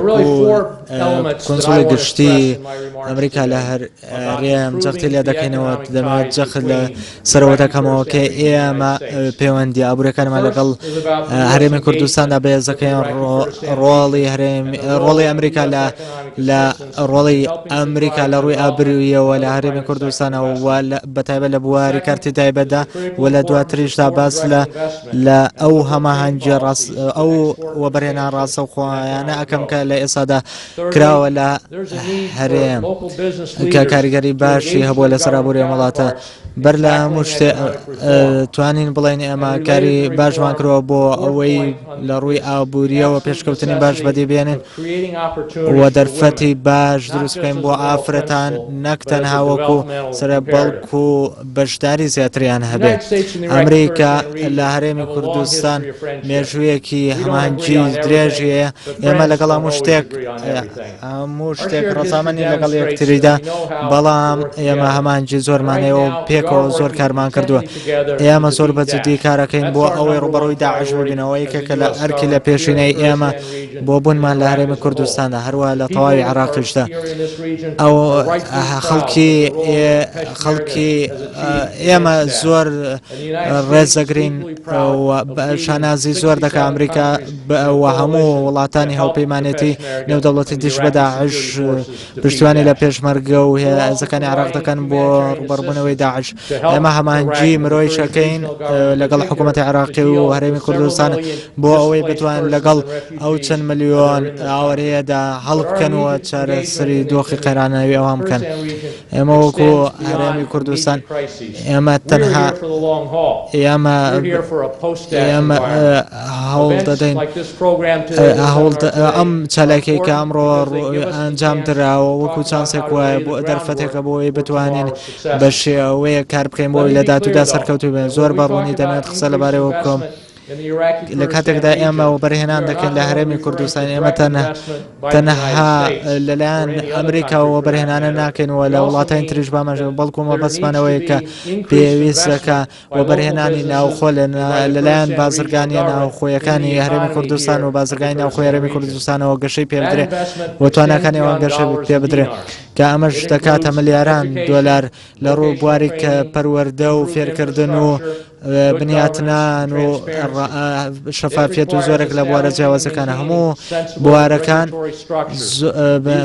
وەکو کونسوڵی گشتی ئەمریکا لە هەرێم جەختی لێ دەکەینەوە، دەمەوێت جەخت لە سەرەوە دەکەمەوە کە ئێمە پەیوەندی ئابووریەکانمان لەگەڵ هەرێمی کوردستاندا بەهێزەکەین. ڕۆڵی هەرێم ڕۆڵی ئەمریکا لە لە ڕۆڵی ئەمریکا لە ڕووی ئابروویەوە لە هەرێمی کوردستانەوە و بەتایبەت لە بواری کەرتی تایبەتدا و لە دواتریشدا باس لە لە ئەو هەماهەنگیە ڕاست ئەو وەبەرهێنان ڕاستەوخۆیانە ئەکەم کە لە ئێستادا کراوە لە هەرێم کە کاریگەری باشی هەبووە لەسەر ئابووری ئەم وڵاتە. بەر لە هەموو شتێ توانین بڵێین ئێمە کاری باشمان کردووە بۆ ئەوەی لە ڕووی ئابووریەوە پێشکەوتنی باش بەدی بێنین و دەرفەتی باش دروست بکەین بۆ ئافرەتان نەک تەنها وەکو سەرە بەڵکو بەشداری زیاتریان هەبێت. ئەمریکا لە هەرێمی کوردستان مێژوویەکی هەماهەنگی درێژی هەیە، ئێمە لەگەڵ هەموو شتێک هەموو شتێک ڕەزامەنین لەگەڵ یەکتریدا، بەڵام ئێمە هەماهەنگی زۆرمان هەیە و پێکەوە زۆر کارمان کردووە. ئێمە زۆر بە جدی کارەکەین بۆ ئەوەی ڕووبەڕووی داعش ببینەوە، یەکێکە لە ئەرکی لە پێشینەی ئێمە بۆ بوونمان لە هەرێمی کوردستاندا، هەروەها لە تەواوی عێراقیشدا. ئەو خەڵکی خەڵکی ئێمە زۆر ڕێز دەگرین و شانازی زۆر دەکا ئەمریکا و هەموو وڵاتانی هاوپەیمانێتی نێودەوڵەتی دژ بە داعش پشتیوانی لە پێشمەرگە و هێزەکانی عێراق دەکەن بۆ ڕووبەڕووبوونەوەی داعش. ئێمە هەماهەنگی مرۆیش ئەکەین لەگەڵ حکوومەتی عێراقی و هەرێمی کوردستان بۆ ئەوەی بتوانن لەگەڵ ئەو چەند ملیۆن ئاوارەیەدا هەڵبکەن و چارەسەری دۆخی قەیراناوی ئەوان بکەن. ئێمە وەکو هەرێمی کوردستان ئێمە تەنها ئێمە ئێمە هەوڵ دەدەین هەوڵ ئەم چالاکیەی کە ئەمڕۆ ئەنجام دراوە وەکو چانسێک وایە بۆ دەرفەتێکە بۆ ئەوەی بتوانین بە شێوەیەک کار بکەین بۆ ئەوەی لە داهاتوودا سەرکەوتوو بین. زۆر بە ڕوونی دەمەوێت قسە لەبارەیەوە بکەم. لە کاتێکدا ئێمە وەبەرهێنان دەکەین لە هەرێمی کوردستان ئێمە تەنها لەلایەن ئەمریکا وەبەرهێنانە ناکەین و لە وڵاتانی تریش بامەژە بەڵکو مەبەستمانەوەیە کە پێویستەکە وەبەرهێنانی ناوخۆ لەلایەن بازرگانیە ناوخۆیەکانی هەرێمی کوردستان و بازرگانی ناوخۆی هەرێمی کوردستانەوە گەشەی پێ بدرێ و تواناکانی ئەوان گەشە پێ بدرێ کە ئەمەش دەکاتە ملیاران دۆلار لە ڕوو بواری کە پەروەردە و فێرکردن و بنیاتنان و شەفافیەت و زۆرێک لە بوارە جیاوازەکان هەموو بوارەکان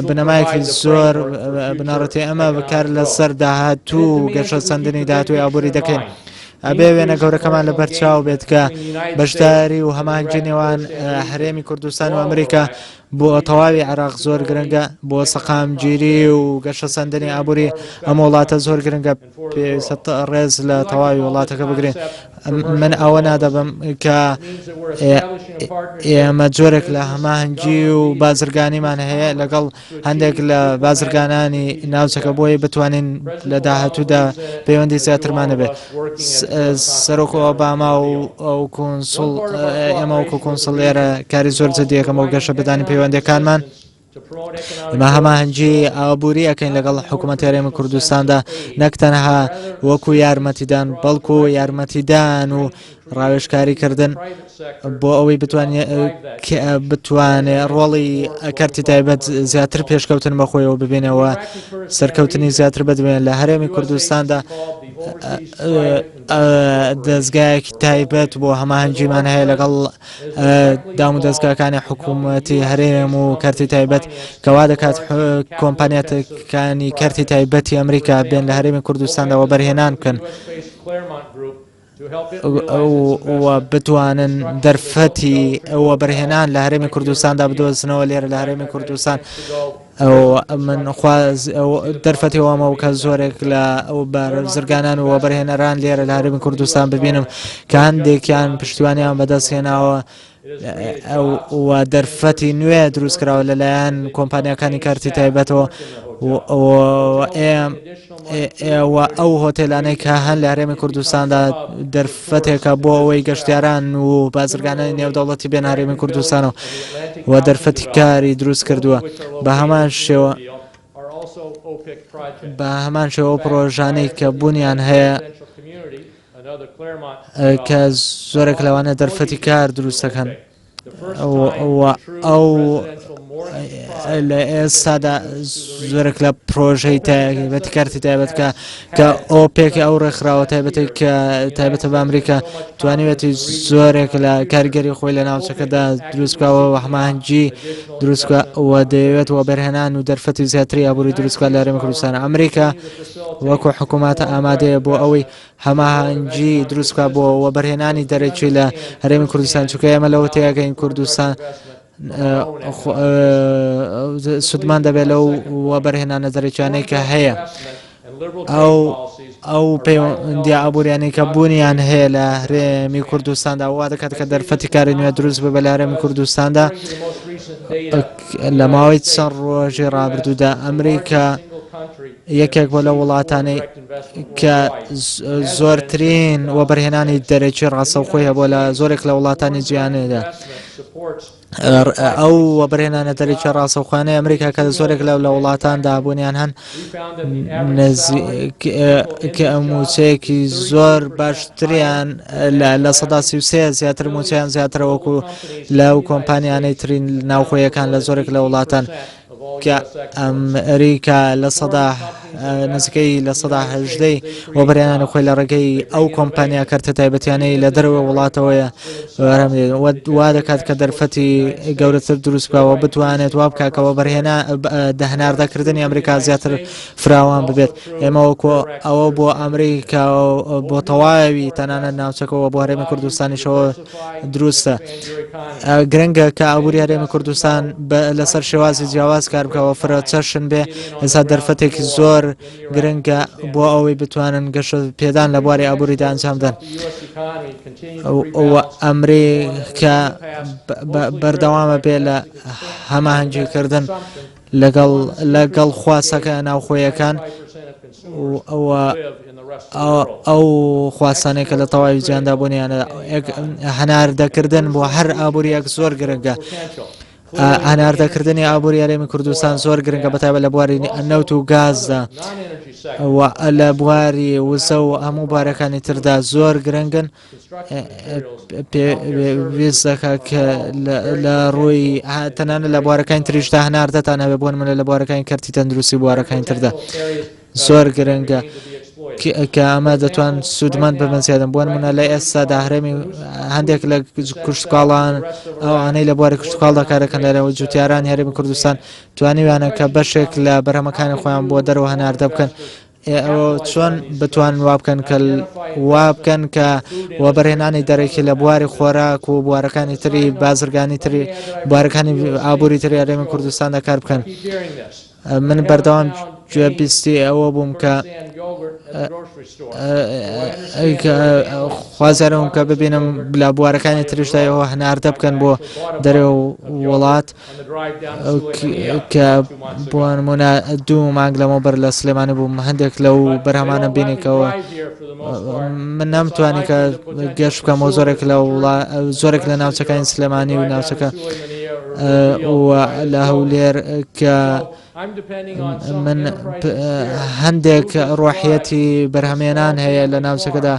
بنەمایەکی زۆر بنەڕەتی ئەمە بکار لەسەر داهاتوو و گەشەسەندنی داهاتووی ئابووری دەکەین. ئەبێ وێنە گەورەکەمان لەبەر چاو بێت کە بەشداری و هەماهەنگی نێوان هەرێمی کوردستان و ئەمریکا بۆ تەواوی عێراق زۆر گرنگە، بۆ سەقامگیری و گەشەسەندنی ئابووری ئەم وڵاتە زۆر گرنگە، پێویستە ڕێز لە تەواوی وڵاتەکە بگرین. من ئەوە نادەبم کە ئێمە جۆرێک لە هەماهەنگی و بازرگانیمان هەیە لەگەڵ هەندێک لە بازرگانانی ناوچەکە بۆی بتوانین لە داهاتوودا پەیوەندی زیاترمان هەبێت. سەرۆک ئۆباما و ئەو کونسوڵ ئێمە وەکو کونسڵ لێرە کاری زۆر جدیەکەم بۆ گەشەپێدانی پەیوەندیەکانمان. ئێمە هەماهەنگی ئابووری ئەەکەین لەگەڵ حکوومەت هەرێمی کوردستاندا نەک تەنها وەکو یارمەتیدان بەڵکو یارمەتیدان و ڕاوێژکاری کردن بۆ ئەوەی بتوانێت بتوانێ ڕۆڵی کەرتی تایبەت زیاتر پێشکەوتن بەخۆیەوە ببینەوە سەرکەوتنی زیاتر بدوێن لە هەرێمی کوردستاندا دەستگایەکی تایبەت بۆ هەماهەنگیمان هەیە لەگەڵ دام و دەستگاکانی حکوومەتی هەرێم و کەرتی تایبەت کەوا دەکات کۆمپانیاتەکانی کەرتی تایبەتی ئەمریکا بێن لە هەرێمی کوردستاندا وەبەرهێنان بکەن. و بتوانن دەرفەتی وەبەرهێنان لە هەرێمی کوردستاندا بدۆزنەوە لێرە لە هەرێمی کوردستان من خواز دەرفەتی وامەوە کە زۆرێک لە ئەو بازرگانان و وەبەرهێنەران لێرە لە هەرێمی کوردستان ببینم کە هەندێکیان پشتیوانیان بەدەستهێناوە و دەرفەتی نوێ دروستکراوە لەلایەن کۆمپانیاکانی کەرتی تایبەتەوە و ئەو هۆتێلانەی کە هەن لە هەرێمی کوردستاندا دەرفەتێکە بۆ ئەوەی گەشتیاران و بازرگانانی نێودەوڵەتی بێن هەرێمی کوردستان و و دەرفەتی کاری دروست کردووە بە هەمان شێوە بە هەمان شێوە پرۆژانەی کە بوونیان هەیە. کە زۆرێک لەوانە دەرفەتی کار دروست دەکەن. ئەو لە ئێستادا زۆرێک لە پرۆژەی تایبەتی کارتی تایبەت کە کە ئۆپێک ئەو ڕێکخراوە تایبەتێک کە تایبەتە بە ئەمریکا توانیوێتی زۆرێک لە کاریگەری خۆی لە ناوچەکەدا دروستکەوە و هەماهەنگی دروستکە و دەیەوێت وەبەرهێنان و دەرفەتی زیاتری ئابووری دروستکە لە هەرێمی کوردستان ئەمریکا وەکو حکوومەتە ئامادەیە بۆ ئەوەی هەماهەنگی دروست بکات بۆ وەبەرهێنانی دەرەکی لە هەرێمی کوردستان چونکە ئێمە لەوە تێگەین کوردستان سوودمان دەبێت لەو وەبەرهێنانە دەرەکیانەی کە هەیە ئەو ئەو پەیوەندی ئابووریانەی کە بوونیان هەیە لە هەرێمی کوردستاندا وا دەکات کە دەرفەتی کاری نوێ دروست ببێت لە هەرێمی کوردستاندا لە ماوەی چەند ڕۆژی ڕابردوودا ئەمریکا یەکێک بۆ لە وڵاتانەی کە زۆرترین وەبەرهێنانی دەرەکی ڕاستەوخۆی هەبووە لە زۆرێک لە وڵاتانی جیهاندا. ئەو وەبەرهێنانە دەرەکی ڕاستەوخۆیانەی ئەمریکا کە زۆرێک لە لە وڵاتاندا بوونیان هەن کە مووچەیەکی زۆر باشتریان 33% زیاتر مووچەیان زیاترە وەکو لەو کۆمپانیانەی ترین ناوخۆیەکان لە زۆرێک لە وڵاتان. کە ئەمریکا نزیکەی 18% وەبەرهێنانی خۆی لە ڕێگەی ئەو کۆمپانیا کەرتە تایبەتیانەی لە دەرەوەی وڵاتەوەیە وا دەکات کە دەرفەتی گەورەتر دروست بکەوە بتوانێت وا بکات کە وەبەرهێنا دەهەناردەکردنی ئەمریکا زیاتر فراوان ببێت ئێمە وەکو ئەوە بۆ ئەمریکا بۆ تەواوی تەنانەت ناوچەکەەوە بۆ هەرێمی کوردستانیشەوە دروستە. گرنگە کە ئابووری هەرێمی کوردستان لەسەر شێوازی جیاواز کار بکەوە فرە چەشن بێ ئێستا دەرفەتێکی زۆر گرنگە بۆ ئەوەی بتوانن گەشە پێدان لە بواری ئابووریدا ئەنجامدەن ئەمریکا بەردەوامە بێ لە هەماهەنگیکردن لەگەڵ لەگەڵ خواستەکە ناوخۆیەکان ئەوە ئەو خواستانەی کە لە تەواوی جیهاندا بوونیانە هەناردەکردن بۆ هەر ئابووریەک زۆر گرنگە. هەناردەکردنی ئابووری هەرێمی کوردستان زۆر گرنگە بەتایبەت لە بواری نەوت و گازدا و لە بواری وزە و هەموو بارەکانی تردا زۆر گرنگن پێویست دەکات کە لە ڕووی تەنانە لە بوارەکانی تریشدا هەناردەتان هەبێ بۆ نمونە لە بوارەکانی کەرتی تەندروستی بوارەکانی تردا زۆر گرنگە کە ئەمە دەتوان سوودمەند ببن زیادن بۆ نمونە لە ئێستادا هەرێمی هەندێک لە کوشتکاڵان ئەوانەی لە بواری کشتتوکاڵدا کارەکەن لەرەوە جوتیارانی هەرێمی کوردستان توانیویانە کە بەشێک لە بەرهەمەکانی خۆیان بۆ دەرەوە هەناردە بکەن ئەوە چۆن بتوانن وا بکەن کە وا بکەن کە وەبەرهێنانی دەرەکی لە بواری خۆراک و بوارەکانی تری بازرگانی تری بوارەکانی ئابووری تری هەرێمی کوردستاندا کار بکەن. من بەردەوام گوێبیستی ئەوە بووم کە خوازیارم کە ببینم لە بوارەکانی تریشدا ئەوە هەناردە بکەن بۆ دەرەوە وڵات کە بۆ نمونە دوو مانگ لەمەوبەر لە سلێمانی بووم هەندێک لەو بەرهەمانە بینیکەوە من نەمتوانی کە گەشت بکەمەوە زۆرێک لە زۆرێک لە ناوچەکانی سلێمانی و ناوچەکە و لە هەولێر کە من هەندێک ڕۆحیەتی بەرهەمێنان هەیە لە ناوچەکەدا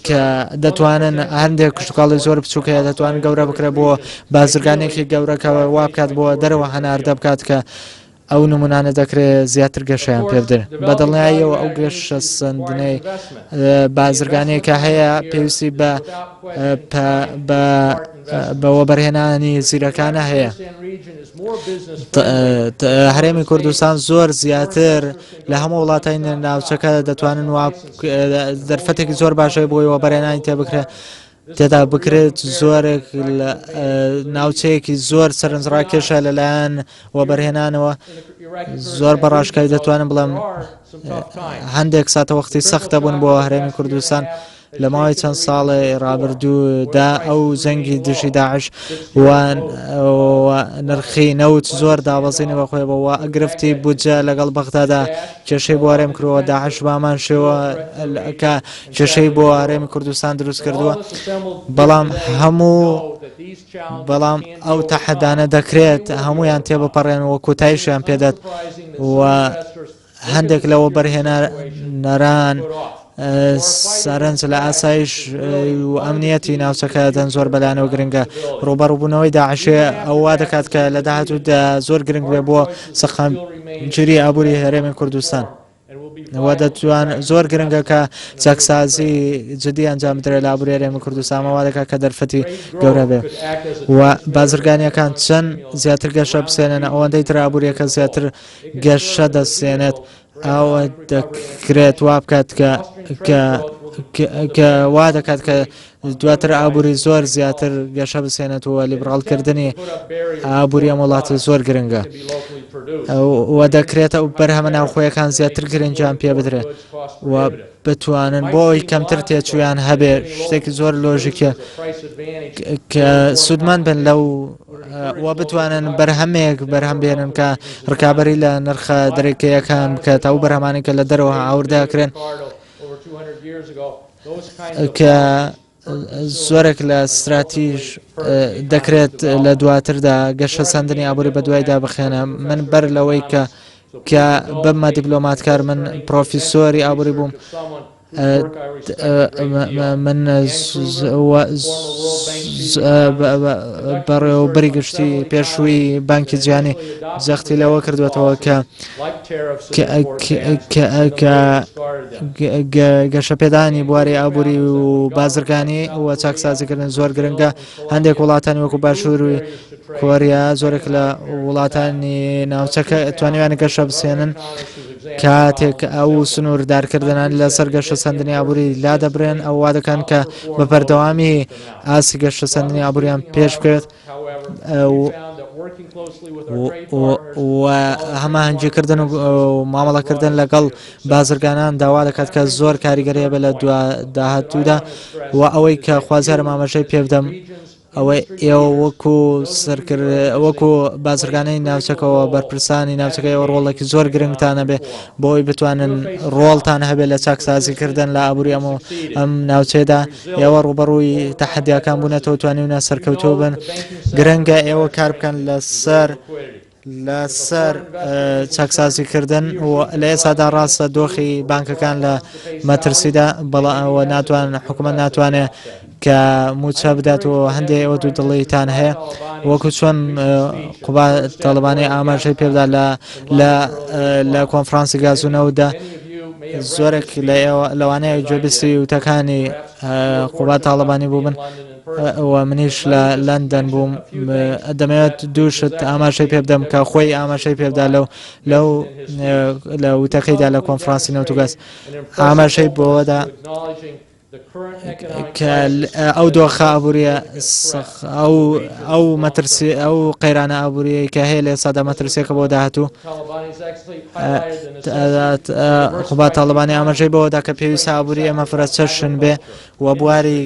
کە دەتوانن هەندێک کشتتوکاڵی زۆر بچووک هەیە دەتوانن گەورە بکرێت بۆ بازرگانێکی گەورە کە وا بکات بۆ دەرەوە هەناردە بکات کە ئەو نمونانە دەکرێت زیاتر گەشەیان پێ بدرێت بە دڵنیاییەوە ئەو گەشە سندنەی بازرگانێکە هەیە پێویستی بە بە وەبەرهێنانی زیرەکانە هەیە هەرێمی کوردستان زۆر زیاتر لە هەموو وڵاتانی ناوچەکە دەتوانن وا دەرفەتێکی زۆر باشەی بۆی وەبەرهێنانی تێ بکرێت تێدا بکرێت زۆرێک لە ناوچەیەکی زۆر سەرنجڕاکێشە لەلایەن وەبەرهێنانەوە زۆر بە ڕاشکای دەتوانم بڵێم هەندێک ساتەوەختی سەختە بوون بۆ هەرێمی کوردستان لە ماوەی چەند ساڵێ ڕابردوودا ئەو جەنگی دژی داعش و نرخی نەوت زۆر دابەزینی بەخۆی بەوە گرفتی بودجە لەگەڵ بەغدادا کێشەی بۆ هەرێم کردووە داعش بامان شێوە کە کێشەی بۆ هەرێمی کوردستان دروست کردووە بەڵام هەموو بەڵام ئەو تەحەدانە دەکرێت هەمویان تێبپەڕێن و کۆتاییشیان پێدات و هەندێک لە وەبەرهێنەران. سەرنج لە ئاسایش و ئەمنیەتی ناوچەکە دەن زۆر بەلایەنەوە گرنگە. ڕووبەڕووبوونەوەی داعش ئەو وا دەکات کە لە داهاتوودا زۆر گرنگ بێ بۆ سەقامگیری ئابووری هەرێمی کوردستان. و دەتوان زۆر گرنگە کە چاکسازی جدی ئەنجام بدرێت لە ئابووری هەرێمی کوردستان ئەمە وا دەکات کە دەرفەتی گەورە بێ و بازرگانیەکان چەند زیاتر گەشە بسێنن ئەوەندەی تر ئابووریەکە زیاتر گەشە دەسێنێت ئەوە دەکرێت وا بکات کە کە کە وا دەکات کە دواتر ئابووری زۆر زیاتر گەشە بسێنێت و لیبراڵکردنی ئابووری ئەم وڵاتە زۆر گرنگە و دەکرێت ئەو بەرهەمە ناوخۆیەکان زیاتر گرنگیان پێ بدرێت و بتوانن بۆ ئەوی کەمتر تێچوویان هەبێ شتێکی زۆر لۆژیکە کە سوودمەند بن لەو و بتوانن بەرهەمێک بەرهەم بێنن کە ڕکابی لە نرخە دەرەکەیەکان بکات ئەو بەرهەمانی کە لە دەرەوە هاوردەکرێن کە زۆرێک لە ستراتیژ دەکرێت لە دواتردا گەشەسەندنی ئابووری بەدوایدا بخێنە من بەر لەوەی کە کە ببمە دیپلۆماتکار من پرۆفیسۆری ئابووری بووم من بەڕێوەبەری گشتی پێشووی بانکی جیهانی جەختی لەوە کردوێتەوە کە کە گەشەپێدانی بواری ئابووری و بازرگانی و چاکسازیکردن زۆر گرنگە هەندێک وڵاتانی وەکو باشووری کۆریا زۆرێک لە وڵاتانی ناوچەکە توانیویانە گەشە بسێنن کاتێک ئەو سنووردارکردنان لەسەر گەشەسەندنی ئابووری لا دەبرێن ئەو وا دەکەن کە بە بەردەوامی ئاستی گەشەسەندنی ئابووریان پێش بکەوێت و هەماهەنگیکردن و مامەڵەکردن لەگەڵ بازرگانان داوا دەکات کە زۆر کاریگەری هەبێت لە دوا داهاتوودا و ئەوەی کە خوازیارم ئاماژەی پێ بدەم ئەوەی ئێوە وەکو سەرکرد وەکو بازرگانی ناوچەکەەوە بەرپرسانی ناوچەکە ئێوە ڕۆڵێکی زۆر گرنگتان هەبێ بۆ ئەوەی بتوانن ڕۆڵتان هەبێت لە چاکسازیکردن لە ئابووری ئەم ئەم ناوچەیەدا ئێوە ڕووبەڕووی تەحەدیاکان بوونەتەوە توانیونە سەرکەوتوو بن گرنگە ئێوە کار بکەن لەسەر لەسەر چاکسازیکردن و لە ئێستادا ڕاستە دۆخی بانکەکان لە مەترسیدا بەڵام ناتوان حکوومەت ناتوانێت کە موچە بدات و هەندێک ئەوە دوو دڵیتان هەیە وەکو چۆن قوبا تاڵبانی ئاماژەی پێدا لە لە لە کۆنفرانسی گازونەوەدا زۆرێک لە ئێوە لەوانەیە گوێبیستی وتەکانی قوباد تاڵەبانی بووبن و منیش لە لەندەن بووم دەمەوێت دوو شت ئاماژەی پێ بدەم کە خۆی ئاماژەی پێبدا لەو لەو لە وتەکەیدا لە کۆنفرانسی نەوت و گاز ئاماژەی بۆوەدا کە ئەو دۆخە ئابووریە ئەو ئەو مەترسی ئەو قەیرانە ئابووریەی کە هەیە لە ئێستادا مەترسیەکە بۆ داهاتوو قوباد تاڵەبانی ئاماژەی بەوەدا کە پێویستە ئابووری ئێمە فرەچەشن بێ و بواری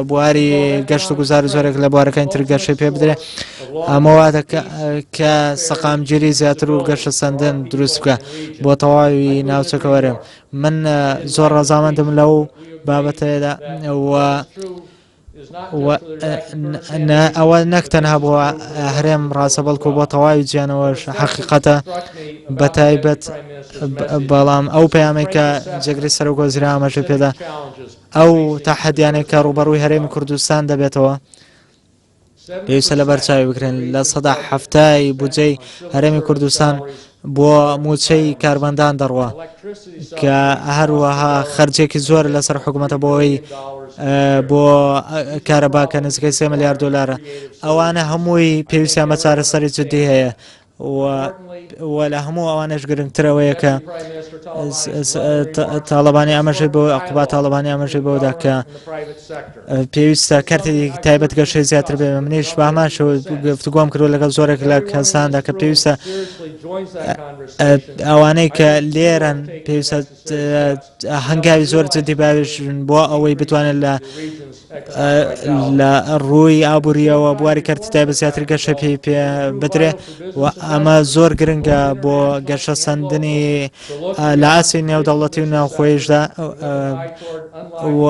بواری گەشت و گوزار و زۆرێک لە بوارەکانی تر گەشەی پێ بدرێ ئەمە وا دەکا کە سەقامگیری زیاتر و گەشەسەندن دروست بکە بۆ تەواوی ناوچەکە وەرێ من زۆر ڕەزامەندم لەو بابەتەیەدا و ئەوە نەک تەنها بۆ هەرێم ڕاستە بەڵکو بۆ تەواوی جیانەوەش حەقیقەتە بە تایبەت بەڵام ئەو پەیامێک کە جێگری سەرۆک وەزیران ئاماژەی پێدا ئەو تەحەدیانێک کە ڕووبەڕووی هەرێمی کوردستان دەبێتەوە پێویستە لەبەرچاوی بکرێن 70% بودجەی هەرێمی کوردستان بۆ مووچەی کارمەندان دەڕوا کە هەروەها خەرجێکی زۆر لەسەر حکوومەتە بۆی بۆ کارەبا کە نزیکەی 3 ملیار دلارە ئەوانە هەمووی پێویستیان بە چارەسەری جدی هەیە و لە هەموو ئەوانەش گرنگتر ئەوەیە کە تاڵەبانی ئاماژەی بۆ قوباد تاڵەبانی ئاماژەی بەوەدا کە پێویستە کەرتی تایبەت گەشەی زیاتر بێ منیش بە هەمان شێوە گفتوگۆم کردووە لەگەڵ زۆرێک لە کەساندا کە پێویستە ئەوانەی کە لێرەن پێویستە هەنگاوی زۆر جدی باوێژن بۆ ئەوەی بتوانن لە لە ڕووی ئابووریەوە بواری کەرتی تایبەت زیاتر گەشە پێی پێ بدرێ و ئەمە زۆر گرنگە بۆ گەشە سەندنی لە ئاستی نێودەوڵەتی و ناوخۆیشدا و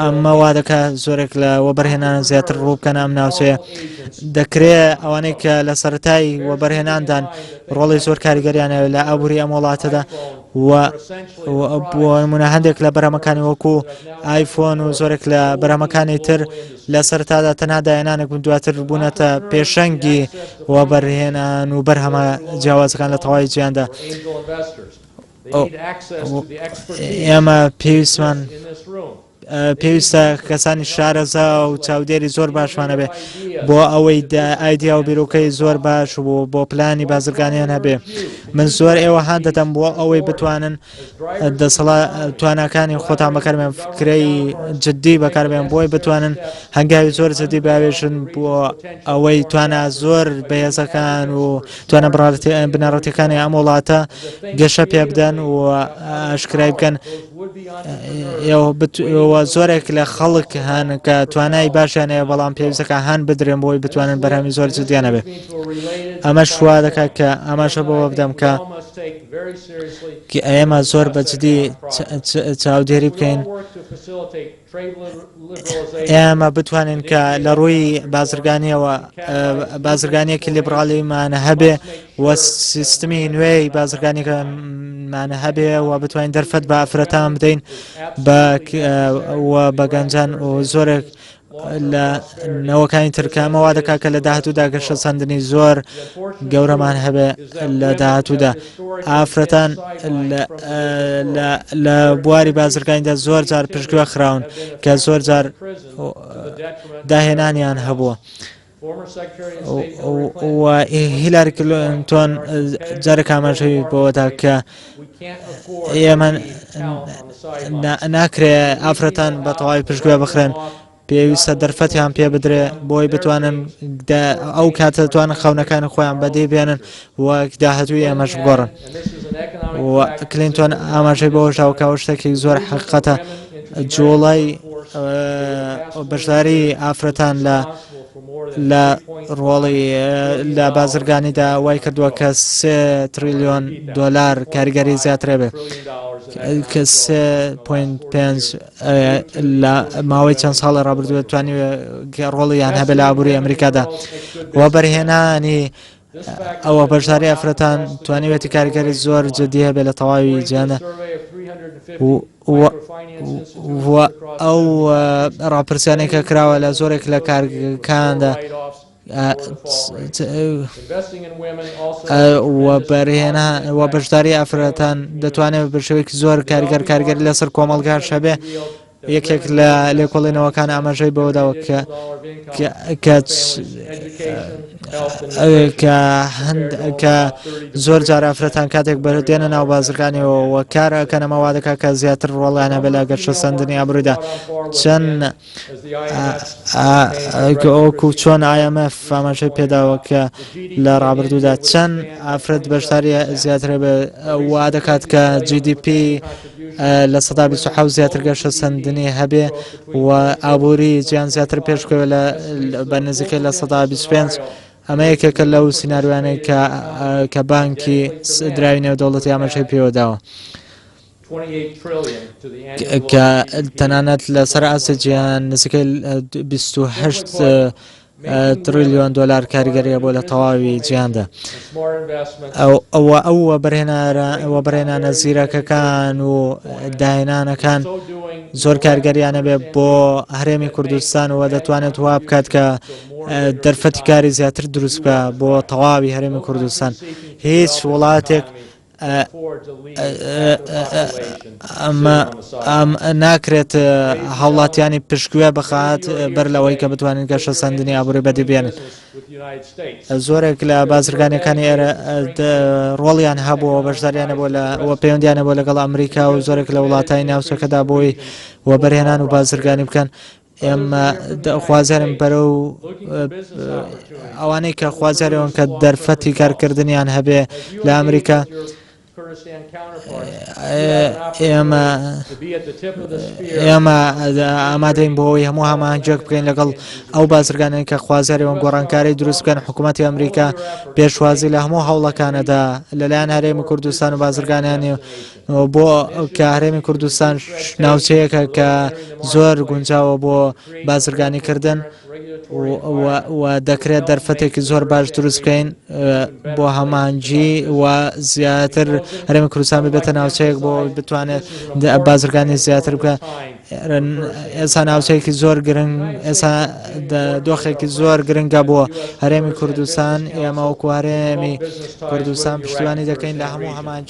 ئەمە وا دەکات زۆرێک لە وەبەرهێنان زیاتر ڕوو بکەنە ئەم ناوچەیە دەکرێت ئەوانەی کە لە سەرەتای وەبەرهێناندان ڕۆڵی زۆر کاریگەریان هەیە لە ئابووری ئەم وڵاتەدا. و بۆ نمونە هەندێک لە بەرهەمەکانی وەکو ئایفۆن و زۆرێک لە بەرهەمەکانی تر لە سەرتادا تەنها داهێنانێک بوون دواتر بوونەتە پێشەنگی وەبەرهێنان و بەرهەمە جیاوازەکان لە تەواوی جیهاندا. ئێمە پێویستمان پێویستە کەسانی شارەزا و چاودێری زۆر باشمان هەبێ بۆ ئەوەی ئایدیا و بیرۆکەی زۆر باش و بۆ پلانی بازرگانیان هەبێ من زۆر ئێوە هان دەدەم بۆ ئەوەی بتوانن دەسەڵا تواناکانی خۆتان بەکاربێن فکرەی جددی بەکاربێن بۆی بتوانن هەنگاوی زۆر جددی باوێژن بۆ ئەوەی توانا زۆر بەهێزەکان و توانا بنەڕەتیەکانی ئەم وڵاتە گەشە پێ بدەن و ئاشکرای بکەن ئێوە زۆرێک لە خەڵک هەن کە توانای باشیان هەیە بەڵام پێویستەکە هەن بدرێن بۆی بتوانن بەرهەمی زۆر جدیان هەبێ ئەمەش وا دەکات کە ئاماژە بەوە بدەم کە ئێمە زۆر بە جدی چاودێری بکەین ئێمە بتوانین کە لە ڕووی بازرگانیەوە بازرگانیەکی لیبرالیمان هەبێ و سیستمی نوێی بازرگانیەکەمان هەبێ و بتوانین دەرفەت بە ئافرەتان بدەین بە و بە گەنجان و زۆرێک لە نەوەکانی تر کە ئەمە وا دەکات کە لە داهاتوودا گەشەسەندنی زۆر گەورەمان هەبێ لە داهاتوودا ئافرەتان لە بواری بازرگانیدا زۆر جار پشتگوێ خراون کە زۆر جار داهێنانیان هەبووە. و هیلاری کلینتۆن جارێک ئاماژەی بەوەدا کە ئێمە ناکرێ ئافرەتان بە تەواوی پشتگوێ بخرێن پێویستە دەرفەتیان پێ بدرێ بۆی بتوانن ئەو کاتە دەتوانن خەونەکانی خۆیان بەدی بێنن وەک داهاتووی ئێمەش بگۆڕن و کلینتۆن ئاماژەی بەوەشدا کە ئەو شتێکی زۆر حەقیقەتە جوڵەی بەشداری ئافرەتان لە لە ڕۆڵی لە بازرگانیدا وای کردووە کە سێ تریلیۆن دۆلار کاریگەری زیاترێ بێ کە 3.5 لە ماوەی چەند ساڵی ڕابردووە توانی ڕۆڵیان هەبێ لە ئابووری ئەمریکادا وەبەرهێنانی ئەوە بەشداری ئافرەتان توانیوێتی کاریگەری زۆر جدی هەبێ لە تەواوی جیهاندا و ئەو ڕاپرسیانێک کە کراوە لە زۆرێک لە کارگەکاندا وەبەرهێنا و بەشداری ئافرەتان دەتوانێت بە شێوەیەکی زۆر کاریگەر کاریگەری لەسەر کۆمەڵگاش هەبێ یەکێک لە لێکۆڵینەوەکان ئاماژەی بەوەداوە کە کە کە کە زۆر جار ئافرەتان کاتێک بەردێنە ناو بازرگانیەوە و کارەکەن ئەمە وا دەکات کە زیاتر ڕۆڵیان هەبێت لە گەشەسەندنی ئابووریدا چەند وەکو چۆن IMF ئاماژەی پێداوە کە لە ڕابردوودا چەند ئافرەت بەشداری زیاتر وا دەکات کە GDP 27% زیاتر گەشەسەندنی هەبێ و ئابووری جیان زیاتر پێشکەوێت لە بە نزیکەی 25% ئەمە یەکێکە لەو سیناریۆیانەی کە کە بانکی دراوی نێودەوڵەتی ئاماژەی پێوە داوە. کە تەنانەت لەسەر ئاستی جیهان نزیکەی 28 تریلیۆن دۆلار کاریگەریە بۆ لە تەواوی جیهاندا ئەو ئەوە ئەو وەبەرهێنارە وەبەرهێنانە زیرەکەکان و داهێنانەکان زۆر کارگەریانە بێ بۆ هەرێمی کوردستان و دەتوانێت وا بکات کە دەرفەتی کاری زیاتر دروست بکە بۆ تەواوی هەرێمی کوردستان هیچ وڵاتێک ئەمە ناکرێت هاوڵاتیانی پشتگوێ بخات بەر لەوەی کە بتوانین گەشەسەندنی ئابووری بەدی بێنن. زۆرێک لە بازرگانەکانی ئێرە ڕۆڵیان هەبووە بەشداریانە بۆ لە پەیوەندیانە بۆ لەگەڵ ئەمریکا و زۆرێک لە وڵاتانی ناوچەکەدا بۆی وەبەرهێنان و بازرگانی بکەن. ئێمە خوازیارین بەرەو ئەوانەی کە خوازیارەوەن کە دەرفەتی کارکردنیان هەبێ لە ئەمریکا ئێمە ئێمە ئامادەین بۆ ئەوەی هەموو هەماهەنگیەک بکەین لەگەڵ ئەو بازرگانەی کە خوازیارەوەن گۆڕانکاری دروست بکەن حکوومەتی ئەمریکا پێشوازی لە هەموو هەوڵەکانەدا لەلایەن هەرێمی کوردستان و بازرگانیانی بۆ کە هەرێمی کوردستان ناوچەیەکە کە زۆر گونجاوە بۆ بازرگانیکردن و دەکرێت دەرفەتێکی زۆر باش دروست بکەین بۆ هەمانگی و زیاتر. هەرێمی کوردستان ببێتە ناوچەیەک بۆ بتوانێت بازرگانی زیاتر بکە. ئێستا ناوچەیەکی زۆر گرنگ ئێستا دۆخێکی زۆر گرنگە بۆ هەرێمی کوردستان. ئێمە وەکو هەرێمی کوردستان پشتیوانی دەکەین لە هەموو هەمان.